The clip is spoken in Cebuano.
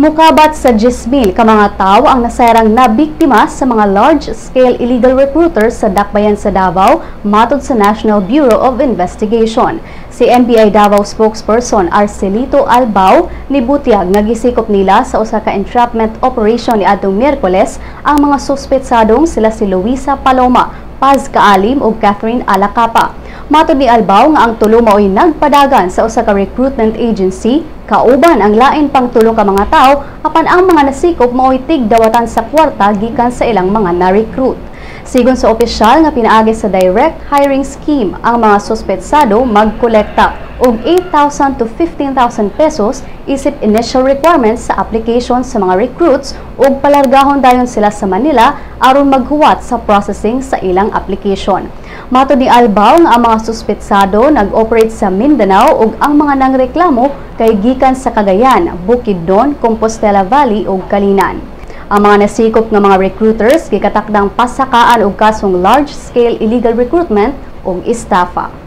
Mukabat sa 10,000 ka mga tawo ang nasayran na biktima sa mga large-scale illegal recruiters sa Dakbayan sa Davao, matod sa National Bureau of Investigation. Si NBI Davao spokesperson Arcelito Albao nibutyag nga gisikop nila sa usa ka entrapment operation niadtong Miyerkules ang mga suspetsadong sila si Luisa Paloma, Paz Kaalim ug Catherine Alacapa. Matod ni Albao nga ang tulo maoy nagpadagan sa usa ka recruitment agency kauban ang lain pang tulo ka mga tawo, apan ang mga nasikop maoy tigdawatan sa kwarta gikan sa ilang mga na-recruit. Sigon sa opisyal nga pinaagi sa direct hiring scheme ang mga suspetsado magkolekta og 8,000 to 15,000 pesos isip initial requirements sa application sa mga recruits ug palargahon dayon sila sa Manila aron maghuwat sa processing sa ilang application. Matod ni Albao nga ang mga suspetsado nag-operate sa Mindanao ug ang mga nangreklamo kay gikan sa Cagayan, Bukidnon, Compostela Valley ug Calinan. Ang mga nasikop nga mga recruiters gikatakdang pasakaan og kasong large-scale illegal recruitment ug estafa.